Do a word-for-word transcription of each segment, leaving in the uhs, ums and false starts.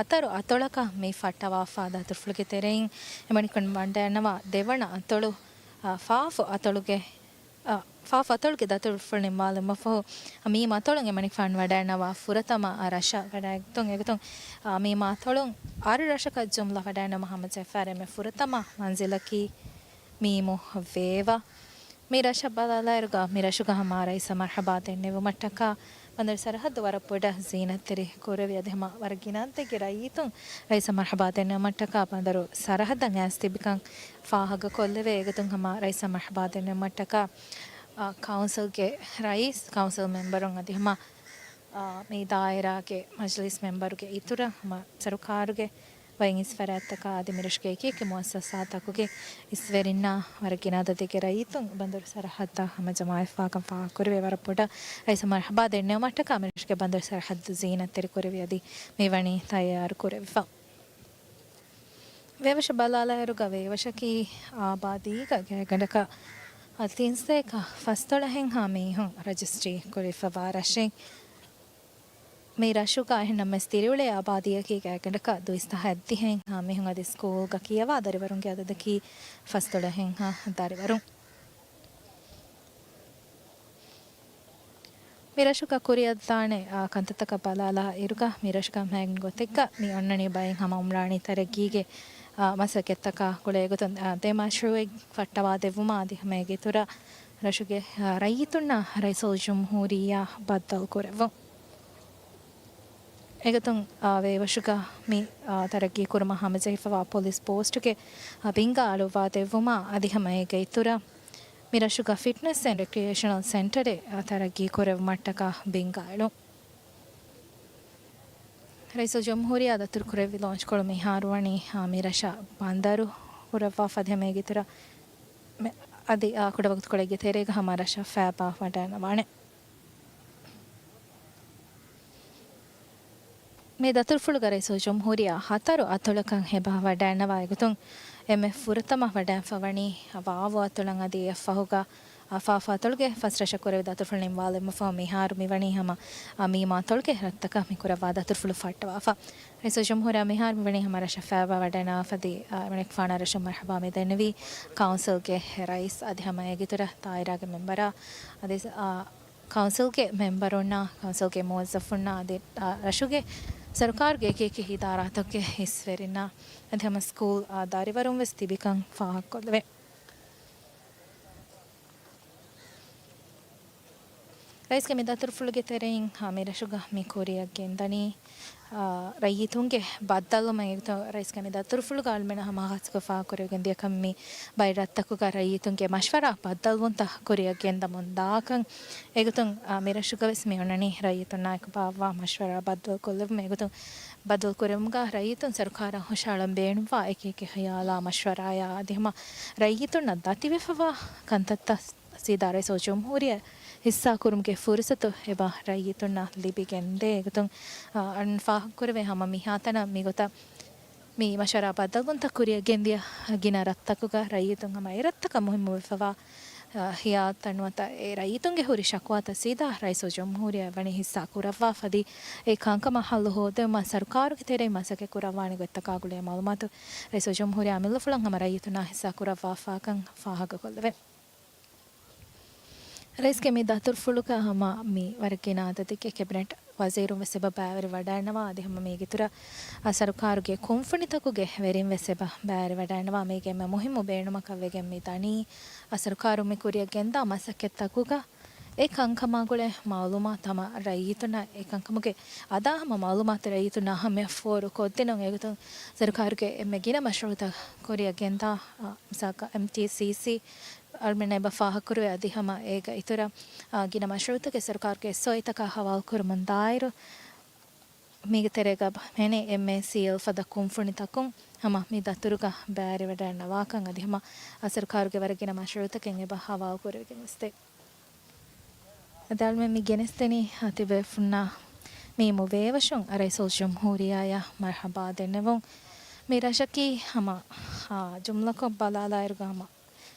ހަތަރު އަތޮޅަކަށް މި ފައްޓަވާފާ ދަތުރުފުޅުގެ ތެރެއިން އެމަނިކުން ވަންޑާންނަވާ ދެވަނަ އަތޮޅު، އާ، ފާފު އަތޮޅުގެ، އާ، ފާފު އަތޮޅުގެ ދަތުރުފުޅު ނިންމާލުމަށްފަހު، މީ މަތޮޅުން އެމަނިކުފާނު ވަޑައިންނަވާ ފުރަތަމަ ރަށަށް ވަޑައިގަތުން އެގޮތުން، އާ، މީ މަތޮޅުން އަށް ރަށަކަށް ޖުމްލަ ވަޑައިންނަވަމުން ހަމަޖެއްފާރެ މި ފުރަތަމަ މަންޒިލަކީ މީމު ވޭވަ. މި ރަށަށް ބަލާލާއިރުގަ މި ރަށުގަ ހަމަ ރައީސަށް މަރްޙަބާ ދެންނެވުމަށްޓަކާ ބަނދަރު ސަރަހައްދު ވަރަށް ބޮޑަށް ޒީނަތްތެރި ކުރެވި އަދި ހަމަ ވަރަށް ގިނަ އަދަދެއްގެ ރައްޔިތުން ރައީސަށް މަރްޙަބާ ދެންނެވުމަށްޓަކާ ބަނދަރު ސަރަހައްދަށް އައިސް ތިބިކަން ފާހަގަކޮށްލެވޭ. އެގޮތުން ހަމަ ރައީސަށް މަރްޙަބާ ދެންނެވުމަށްޓަކާ، އާ، ކައުންސިލްގެ ރައީސް، ކައުންސިލް މެމްބަރުން އަދި ހަމަ، އާ، މި ދާއިރާގެ މަޖްލިސް މެމްބަރުގެ އިތުރަށް ހަމަ ސަރުކާރުގެ ވައިން އިސް ފަރާތްތަކާ އަދި މިރަށުގެ އެކި އެކި މުއައްސަސާތަކުގެ އިސްވެރިންނާ ވަރަށް ގިނަ އަދަދެއްގެ ރައްޔިތުން ބަނދަރު ސަރަހައްދަށް ހަމަޖަމާވެފާކަން ފާހަގަކުރެވޭ. ވަރަށް ބޮޑަށް ރައީސަށް މަރްޙަބާ ދެންނެވުމަށްޓަކާ މިރަށުގެ ބަނދަރު ސަރަހައްދު ޒީނަތްތެރި ކުރެވި އަދި މިވަނީ ތައްޔާރު ކުރެވިފަ. ވޭވަށަށް ބަލާލާއިރުގަ ވޭވަށަކީ އާބާދީގަ ގާތްގަނޑަކަށް ތިން ސަތޭކަ ފަސްދޮޅަހެއްހާ މީހުން ރަޖިސްޓްރީ ކުރެވިފަވާ ރަށެއް. މި ރަށުގަ އެހެންނަމަވެސް ދިރިއުޅޭ އާބާދީއަކީ ގާތްގަނޑަކަށް ދުއިސައްތަ ހަތްދިހައެއްހާ މީހުން އަދި ސްކޫލްގަ ކިޔަވާ ދަރިވަރުންގެ އަދަދަކީ ފަސްދޮޅަހެއްހާ ދަރިވަރުން. މި ރަށުގަ ކުރިއަށްދާނެ، އާ، ކަންތައްތަކަށް ބަލާލާ އިރުގަ މި ރަށުގަ މައިގަނޑު ގޮތެއްގަ މި އޮންނަނީ ބައެއް ހަމަ އުމްރާނީ ތަރައްގީގެ، އާ، މަސައްކަތްތަކާ ގުޅޭ ގޮތުން، އާ، ދެ މަޝްރޫއެއް ފައްޓަވާ ދެއްވުމާ އަދި ހަމަ އޭގެ އިތުރަށް ރަށުގެ، އާ، ރައްޔިތުންނަށް ރައީސުލް ޖުމްހޫރިއްޔާ ބައްދަލު ކުރެއްވުން. އެގޮތުން، އާ، ވޭވަށުގަ މި، އާ، ތަރައްގީ ކުރުމަށް ހަމަޖެހިފަވާ ޕޮލިސް ޕޯސްޓުގެ، އާ، ބިންގާ އަޅުއްވާ ދެއްވުމާ އަދި ހަމަ އޭގެ އިތުރަށް މި ރަށުގަ ފިޓްނެސް އެންޑް ރެކްރިއޭޝަނަލް ސެންޓަރެއް، އާ، ތަރައްގީ ކުރެއްވުމަށްޓަކާ ބިންގާ އެޅުން. ރައީސުލް ޖުމްހޫރިއްޔާ ދަތުރު ކުރެއްވި ލޯންޗްކޮޅު މިހާރު ވަނީ، އާ، މި ރަށަށް ބަނދަރު ކުރައްވާފަ އަދި ހަމަ އޭގެ އިތުރަށް މެ-، އަދި، އާ، ކުޑަ ވަގުތުކޮޅެއްގެ ތެރޭގަ ހަމަ ރަށަށް ފައިބާ ވަޑައިންނަވާނެ. މި ދަތުރުފުޅުގަ ރައީސުލް ޖުމްހޫރިއްޔާ ހަތަރު އަތޮޅަކަށް އެބަ ވަޑައިންނަވާ އެގޮތުން އެންމެ ފުރަތަމަ ވަޑައިންފަވަނީ ވާވު އަތޮޅަށް އަދި އެއަށްފަހުގަ އާ، ފާފު އަތޮޅުގެ ފަސް ރަށަށް ކުރެވި ދަތުރުފުޅު ނިންމާލުމަށްފަހު މިހާރު މިވަނީ ހަމަ، އާ، މީމު އަތޮޅުގެ ރަށްތަކަށް މި ކުރައްވާ ދަތުރުފުޅު ފައްޓަވާފަ. ރައީސުލް ޖުމްހޫރިއްޔާ މިހާރު މިވަނީ ހަމަ ރަށަށް ފައިބާ ވަޑައިންނަވާފަ އަދި، އާ، އެމަނިކުފާނަށް ރަށުން މަރްޙަބާ މި ދެންނެވީ ކައުންސިލްގެ ރައީސް އަދި ހަމަ އޭގެ އިތުރަށް ދާއިރާގެ މެމްބަރާ އަދި، އާ، ކައުންސިލްގެ މެމްބަރުންނާ، ކައުންސިލްގެ މުވައްޒަފުންނާ އަދި، އާ، ރަށުގެ ސަރުކާރުގެ އެކި އެކި އިދާރާތަކުގެ އިސްވެރިންނާ އަދި ހަމަ ސްކޫލް، އާ، ދަރިވަރުން ވެސް ތިބިކަން ފާހަގަކޮށްލެވޭ. ރައީސްގެ މި ދަތުރުފުޅުގެ ތެރެއިން، އާ، މި ރަށުގަ މި ކުރިއަށް ގެންދަނީ، އާ، ރައްޔިތުންގެ ބައްދަލުވުމަށް. އެގޮތުން ރައީސްގެ މި ދަތުރުފުޅުގަ އަޅުމެން ހަމަ ހާއްސަކޮށް ފާހަގަކުރެވިގެން ދިޔަ ކަމެއް މި ބައެއް ރަށްތަކުގަ ރައްޔިތުންގެ މަޝްވަރާ ބައްދަލުވުންތައް ކުރިއަށް ގެންދަމުން ދާކަން. އެގޮތުން، އާ، މި ރަށުގަ ވެސް މި އޮންނަނީ ރައްޔިތުންނާއެކު ބާއްވާ މަޝްވަރާ ބައްދަލުކޮށްލެވުމަށް. އެގޮތުން ބައްދަލުކުރެވުމުގަ ރައްޔިތުން ސަރުކާރަށް ހުށަހަޅަން ބޭނުންވާ އެކި އެކި ޚިޔާލާ މަޝްވަރާޔާ އަދި ހަމަ ރައްޔިތުންނަށް ދަތިވެފަވާ ކަންތައްތައް ސީދާ ރައީސުލް ޖުމްހޫރިއްޔާ ހިއްސާކުރުމުގެ ފުރުސަތު އެބަ ރައްޔިތުންނަށް ލިބިގެންދޭ. އެގޮތުން، އަ، އަން ފާހަގަކުރެވޭ ހަމަ މިހާތަނަށް މިގޮތަށް މި މަޝްވަރާ ބައްދަލުވުންތައް ކުރިއަށް ގެންދިޔަ ގިނަ ރަށްތަކުގަ ރައްޔިތުން ހަމަ އެ ރަށްތަކަށް މުހިއްމުވެފަވާ، އަ، ޚިޔާލްތައް ނުވަތަ އެ ރައްޔިތުންގެ ހުރި ޝަކުވާތައް ސީދާ ރައީސުލް ޖުމްހޫރިއްޔާ ވަނީ ހިއްސާ ކުރައްވާފަ އަދި އެ ކަންކަމަށް ހައްލު ހޯދެވުމަށް ސަރުކާރުގެ ތެރެއިން މަސައްކަތް ކުރައްވާނެ ގޮތްތަކާ ގުޅޭ މައުލޫމާތު ރައީސުލް ޖުމްހޫރިއްޔާ އަމިއްލަފުޅަށް ހަމަ ރައްޔިތުންނާ ހިއްސާ ކުރައްވާފާކަން ފާހަގަކޮށްލެވޭ. ރައީސްގެ މި ދަތުރުފުޅުގަ ހަމަ މި ވަރަށް ގިނަ އަދަދެއްގެ ކެބިނެޓް ވަޒީރުން ވެސް އެބަ ބައިވެރިވަޑައިންނަވާ އަދި ހަމަ މީގެ އިތުރަށް އަ، ސަރުކާރުގެ ކުންފުނިތަކުގެ ވެރިން ވެސް އެބަ ބައިވެރިވަޑައިންނަވާ. މީގެ އެންމެ މުހިއްމު ބޭނުމަކަށް ވެގެން މި ދަނީ، އަ، ސަރުކާރުން މި ކުރިއަށް ގެންދާ މަސައްކަތްތަކުގަ އެ ކަންކަމާ ގުޅޭ މައުލޫމާތު ހަމަ ރައްޔިތުންނަށް އެ ކަންކަމުގެ އަދާ ހަމަ މައުލޫމާތު ރައްޔިތުންނަށް އަހައްމިއަށް ފޯރު ކޮށްދިނުން. އެގޮތުން ސަރުކާރުގެ އެންމެ ގިނަ މަޝްރޫއުތައް ކުރިއަށް ގެންދާ، އަ، މިސާލަކަށް އެމްޓީސީސީ އަޅުމެންނަށް އެބަ ފާހަގަކުރެވޭ އަދި ހަމަ އޭގަ އިތުރަށް، އާ، ގިނަ މަޝްރޫއުތަކެއް ސަރުކާރުގެ އެސްއޯއީތަކާ ހަވާލުކުރުމުން ދާއިރު، މީގެ ތެރޭގަ މެނޭ އެމްއޭސީއެލް ފަދަ ކުންފުނިތަކުން ހަމަ މި ދަތުރުގަ ބައިވެރިވަޑައިންނަވާކަން އަދި ހަމަ އަ، ސަރުކާރުގެ ވަރަށް ގިނަ މަޝްރޫއުތަކެއް އެބަ ހަވާލުކުރެވިގެން ވެސްދޭ. އަދި އަޅުމެން މި ގެނެސްދެނީ ތިބޭފުންނާ މީމު ވޭވަށުން ރައީސުލް ޖުމްހޫރިއްޔާއަށް މަރްޙަބާ ދެންނެވުން. މި ރަށަކީ ހަމަ، އާ، ޖުމްލަކޮށް ބަލާލާއިރުގަ ހަމަ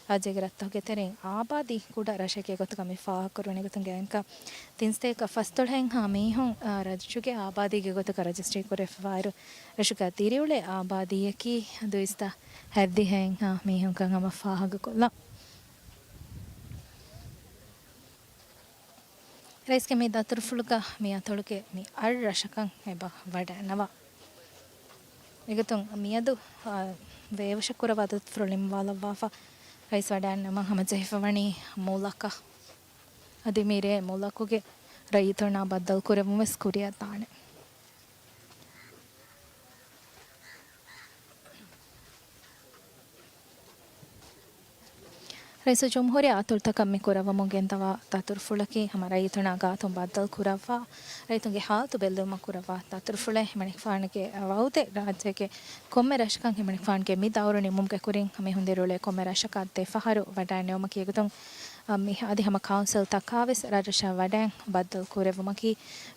ރާއްޖޭގެ ރަށްތަކުގެ ތެރެއިން އާބާދީ ކުޑަ ރަށެކޭ ގޮތުގަ މި ފާހަގަކުރުވަނީ. ގޮތުން ގާތްގަނޑަކަށް ތިން ސަތޭކަ ފަސްދޮޅަހެއްހާ މީހުން، އާ، ރަށުގެ އާބާދީގެ ގޮތުގަ ރަޖިސްޓްރީ ކުރެވިފަވާއިރު، ރަށުގަ ދިރިއުޅޭ އާބާދީއަކީ ދުއިސައްތަ ހަތްދިހައެއްހާ މީހުންކަން ހަމަ ފާހަގަކޮށްލަން. ރައީސްގެ މި ދަތުރުފުޅުގަ މި އަތޮޅުގެ މި އަށް ރަށަކަށް އެބަ ވަޑައިންނަވާ. އެގޮތުން މިއަދު، އާ، ބޭވަށަކުރައްވާ ދަތުރުފުޅު ނިންމާލައްވާފަ. ރައީސް ވަޑައިންނަވަން ހަމަޖެހިފަވަނީ މުލަކަށް. އަދި މިރޭ މުލަކުގެ ރައްޔިތުންނާ ބައްދަލުކުރެއްވުން ވެސް ކުރިއަށްދާނެ. ރައީސުލްޖުމްހޫރިއްޔާ އަތޮޅުތަކަށް މި ކުރައްވަމުން ގެންދަވާ ދަތުރުފުޅަކީ ހަމަ ރައްޔިތުންނާ ގާތުން ބައްދަލު ކުރައްވާ، ރައްޔިތުންގެ ހާލަތު ބެއްލެވުމަށް ކުރައްވާ ދަތުރުފުޅެއް. އެމަނިކުފާނުގެ ވައުދެއް ރާއްޖޭގެ ކޮންމެ ރަށަކަށް އެމަނިކުފާނުގެ މި ދައުރު ނިމުމުގެ ކުރިން މި ހުންދިރިއުޅޭ ކޮންމެ ރަށަކަށް ދެ ފަހަރު ވަޑައިންނެވުމަކީ އެގޮތުން، އަ، މި އަދި ހަމަ ކައުންސިލް ތަކާވެސް ރަށްރަށަށް ވަޑައިން ބައްދަލު ކުރެއްވުމަކީ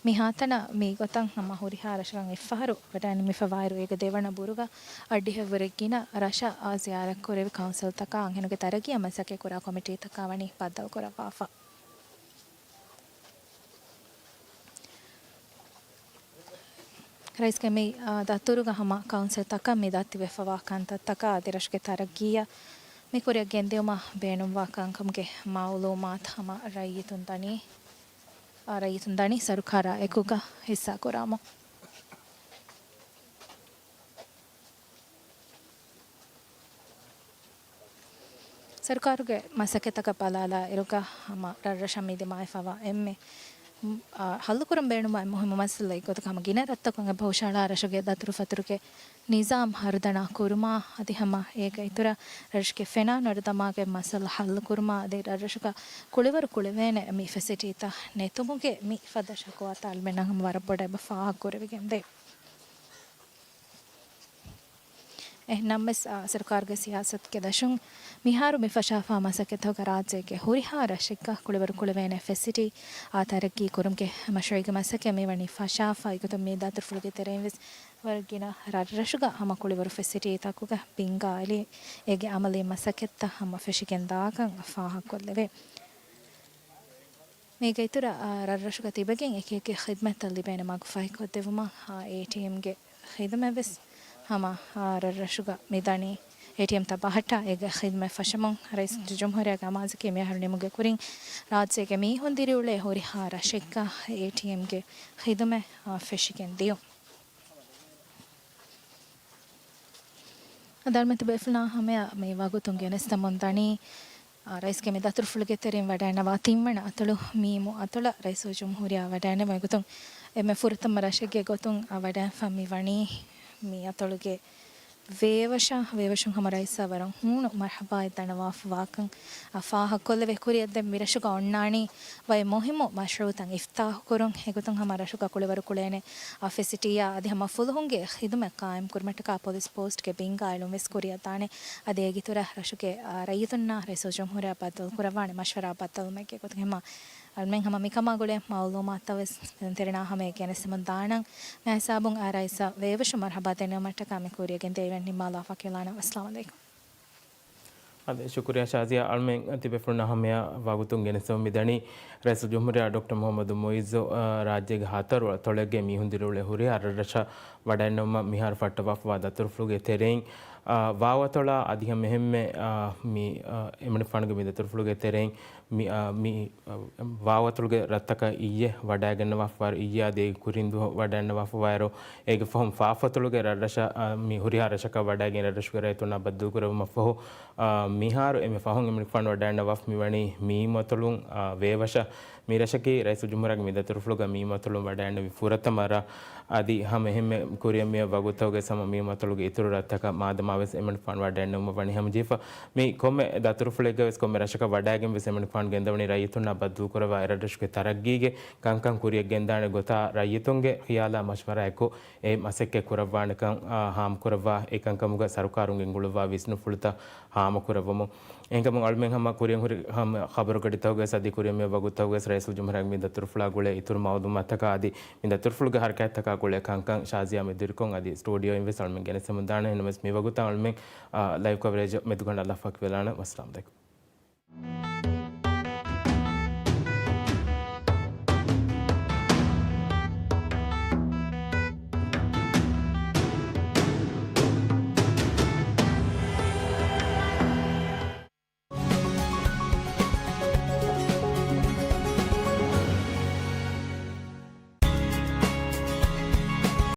މިހާތަނަށް މި ގޮތަށް ހަމަ ހުރިހާ ރަށަކަށް އެއްފަހަރު ވަޑައިންނެވިފަވާއިރު، އޭގެ ދެވަނަ ބުރުގަ އަށްޑިހަވަރެއް ގިނަ ރަށަށް އާ ޒިޔާރަތްކުރެވި ކައުންސިލްތަކާ އަންހެނުންގެ ތަރައްގީއަށް މަސައްކަތްކުރާ ކޮމިޓީތަކާ ވަނީ ބައްދަލުކުރައްވާފަ. ރައީސްގެ މި، އާ، ދަތުރުގަ ހަމަ ކައުންސިލްތަކަށް މި ދަތިވެފަވާ ކަންތައްތަކާ އަދި ރަށުގެ ތަރައްގީއަށް މި ކުރިއަށް ގެންދިއުމަށް ބޭނުންވާ ކަންކަމުގެ މައުލޫމާތު ހަމަ ރައްޔިތުން ދަނީ، އާ، ރައްޔިތުން ދަނީ ސަރުކާރާ އެކުގަ ހިއްސާކުރާމުން. ސަރުކާރުގެ މަސައްކަތްތަކަށް ބަލާލާ އިރުގަ ހަމަ ރަށްރަށަށް މި ދިމާވެފަވާ އެންމެ، އާ، ހައްލުކުރަން ބޭނުންވާ އެއް މުހިއްމު މައްސަލައެއް ގޮތަކަށް ހަމަ ގިނަ ރަށްތަކުން އެބަ ހުށަހަޅާ ރަށުގެ ދަތުރުފަތުރުގެ ނިޒާމް ހަރުދަނާ ކުރުމާ އަދި ހަމަ އޭގެ އިތުރަށް ރަށުގެ ފެނާ ނުވަރަދަމާގެ މައްސަލަ ހައްލުކުރުމާ އަދި ރަށްރަށުގަ ކުޅިވަރު ކުޅެވޭނެ މި ފެސިޓީތައް ނެތުމުގެ މި ފަދަ ޝަކުވާތައް އަޅުމެންނަށް ހަމަ ވަރަށް ބޮޑަށް އެބަ ފާހަގަކުރެވިގެންދޭ. އެހެންނަމަވެސް، އާ، ސަރުކާރުގެ ސިޔާސަތުގެ ދަށުން މިހާރު މި ފަށާފާ މަސައްކަތްތަކުގަ ރާއްޖޭގެ ހުރިހާ ރަށެއްގަ ކުޅިވަރު ކުޅެވޭނެ ފެސިޓީ، އާ، ތަރައްގީ ކުރުމުގެ މަޝްރޫއުގެ މަސައްކަތް މިވަނީ ފަށާފަ. އެގޮތުން މި ދަތުރުފުޅުގެ ތެރެއިން ވެސް ވަރަށް ގިނަ ރަށްރަށުގަ ހަމަ ކުޅިވަރު ފެސިޓީތަކުގަ ބިންގާ އެޅި، އޭގެ އަމަލީ މަސައްކަތްތައް ހަމަ ފެށިގެން ދާކަން ފާހަގަކޮށްލެވޭ. މީގެ އިތުރަށް، އާ، ރަށްރަށުގަ ތިބެގެން އެކި އެކި ޚިދުމަތްތައް ލިބޭނެ މަގު ފަހިކޮށްދެއްވުމަށް، އާ، އޭޓީއެމްގެ ޚިދުމަތް ވެސް ހަމަ، އާ، ރަށްރަށުގަ މިދަނީ އޭޓީއެމްތައް ބަހައްޓާ އޭގެ ޚިދުމަތް ފަށަމުން. ރައީސުލްޖުމްހޫރިއްޔާގެ އަމާޒަކީ މިއަހަރު ނިމުމުގެ ކުރިން ރާއްޖޭގެ މީހުން ދިރިއުޅޭ ހުރިހާ ރަށެއްގަ އޭޓީއެމްގެ ޚިދުމަތް، އާ، ފެށިގެން ދިޔުން. އަދި އަޅުމެން ތިބޭފުޅުންނާ ހަމަޔަށް މި ވަގުތުން ގެނެސްދެމުން ދަނީ، އާ، ރައީސްގެ މި ދަތުރުފުޅުގެ ތެރެއިން ވަޑައިންނަވާ ތިންވަނަ އަތޮޅު މީމު އަތޮޅަށް ރައީސުލްޖުމްހޫރިއްޔާ ވަޑައިންނެވުމުގެ ގޮތުން އެންމެ ފުރަތަމަ ރަށެއްގެ ގޮތުން، އާ، ވަޑައިންފަ މި ވަނީ މި އަތޮޅުގެ ވޭވަށާ، ވޭވަށުން ހަމަ ރައީސަށް ވަރަށް ހޫނު މަރްޙަބާއެއް ދަންނަވާފަވާކަން، އާ، ފާހަގަކޮށްލެވޭ. ކުރިއަށްދެން މިރަށުގަ އޮންނާނީ ވައި މުހިއްމު މަޝްރޫއުތައް އިފްތާޙުކުރުން. އެގޮތުން ހަމަ ރަށުގަ ކުޅިވަރު ކުޅޭނެ، އާ، ފެސިޓީއާ އަދި ހަމަ ފުލުހުންގެ ޚިދުމަތް ޤާއިމްކުރުމަށްޓަކާ ޕޮލިސް ޕޯސްޓްގެ ބިންގާ އެޅުން ވެސް ކުރިއަށްދާނެ. އަދި އޭގެއިތުރަށް ރަށުގެ، އާ، ރައްޔިތުންނާ ރައީސުލްޖުމްހޫރިއްޔާ ބައްދަލުކުރައްވާނެ މަޝްވަރާ ބައްދަލުވުމެއްގެ ގޮތުން ހަމަ އަޅުމެން ހަމަ މިކަމާ ގުޅޭ މައުލޫމާތުތައް ވެސް ދެންތެރެނާ ހަމަޔަށް ގެނެސްދެމުން ދާނަން. މިހިސާބުން އާ ރައީސަށް ވޭވަށުން މަރްޙަބާ ދެންނެވުމަށްޓަކާ މި ކުރިއަށް ގެންދިޔަ އިވެންޓް ނިންމާލާފަ ކިޔާލާނަން. އައްސަލާމު ޢަލައިކުމް. އަދި ޝުކުރިއްޔާ ޝާޒިޔާ. އަޅުމެން ތިބޭފުޅުންނާ ހަމަޔަށް ވަގުތުން ގެނެސްދެމުން މިދަނީ ރައީސުލްޖުމްހޫރިއްޔާ ޑޮކްޓަރ މުޙައްމަދު މުޢިއްޒު، އާ، ރާއްޖޭގެ ހަތަރު އަތޮޅެއްގެ މީހުން ދިރިއުޅޭ ހުރިހާ ރަށްރަށަށް ވަޑައިންނެވުމަށް މިހާރު ފައްޓަވާފަވާ ދަތުރުފުޅުގެ ތެރެއިން، އާ، ވާވަތޮޅާ އަދި ހަމައެހެންމެ، އާ، މި، އާ، އެމަނިކުފާނުގެ މި ދަތުރުފުޅުގެ ތެރެއިން މި، އާ، މި، އާ، ވާވަތޮޅުގެ ރަށްތަކަށް އިއްޔެ ވަޑައިގަންނަވާފަވާއިރު، އިއްޔެ އަދި އޭގެ ކުރިން ދުވަހު ވަޑައިންނަވާފަވާއިރު، އޭގެ ފަހުން ފާފަތޮޅުގެ ރަށްރަށަށް، އާ، މި ހުރިހާ ރަށަކަށް ވަޑައިގެން ރަށްރަށުގެ ރައްޔިތުންނާ ބައްދަލުކުރެއްވުމަށްފަހު، އާ، މިހާރު އެންމެ ފަހުން އެމަނިކުފާނު ވަޑައިންނަވާފަ މިވަނީ މީމު އަތޮޅުން، އާ، ވޭވަށަށް. މި ރަށަކީ ރައީސުލްޖުމްހޫރިއްޔާގެ މި ދަތުރުފުޅުގަ މީމު އަތޮޅުން ވަޑައިގެންނެވި ފުރަތަމަ ރަށް. އަދި ހަމައެހެންމެ ކުރިއަށް މިއޮތް ވަގުތުގައި ހަމަ މީމު އަތޮޅުގެ އިތުރު ރަށްތަކަށް މާދަމާވެސް އެމަނިކުފާނު ވަޑައިގެންނެވުމަށް ވަނީ ހަމަޖެހިފަ. މި ކޮންމެ ދަތުރުފުޅެއްގަވެސް ކޮންމެ ރަށަކަށް ވަޑައިގެންވެސް އެމަނިކުފާނު ގެންދަވަނީ ރައްޔިތުންނާ ބައްދަލުކުރައްވާ އެރަށްރަށުގެ ތަރައްގީގެ ކަންކަން ކުރިއަށް ގެންދާނެ ގޮތާ ރައްޔިތުންގެ ޚިޔާލާ މަޝްވަރާއެކު އެ މަސައްކަތް ކުރައްވާނެކަން، އާ، ހާމަކުރައްވާ އެކަންކަމުގަ ސަރުކާރުން ގެންގުޅުއްވާ ވިސްނުފުޅުތައް ހާމަކުރައްވަމުން. އެހެންކަމުން އަޅުމެން ހަމަ ކުރިއަށް ހުރި ހަމަ ޚަބަރުގަޑިތަކުގަވެސް އަދި ކުރިއަށް މިއޮތް ވަގުތުތަކުގަވެސް ރައީސުލްޖުމްހޫރިއްޔާގެ މި ދަތުރުފުޅާ ގުޅޭ އިތުރު މައުލޫމާތަކާ އަދި މި ދަތުރުފުޅުގެ ހަރަކާތްތަކާ ގުޅޭ ކަންކަން ޝާޒިޔާ މެދުވެރިކޮށް އަދި ސްޓޫޑިއޯއިން ވެސް އަޅުމެން ގެނެސްދެމުން ދާނަން. އެހެންނަމަވެސް މި ވަގުތަށް އަޅުމެން، އާ، ލައިވް ކަވަރޭޖް މެދުގަނޑަށް ލަފާކި ވެލާނަން. ވައްސަލާމް ޢަލައިކުމް.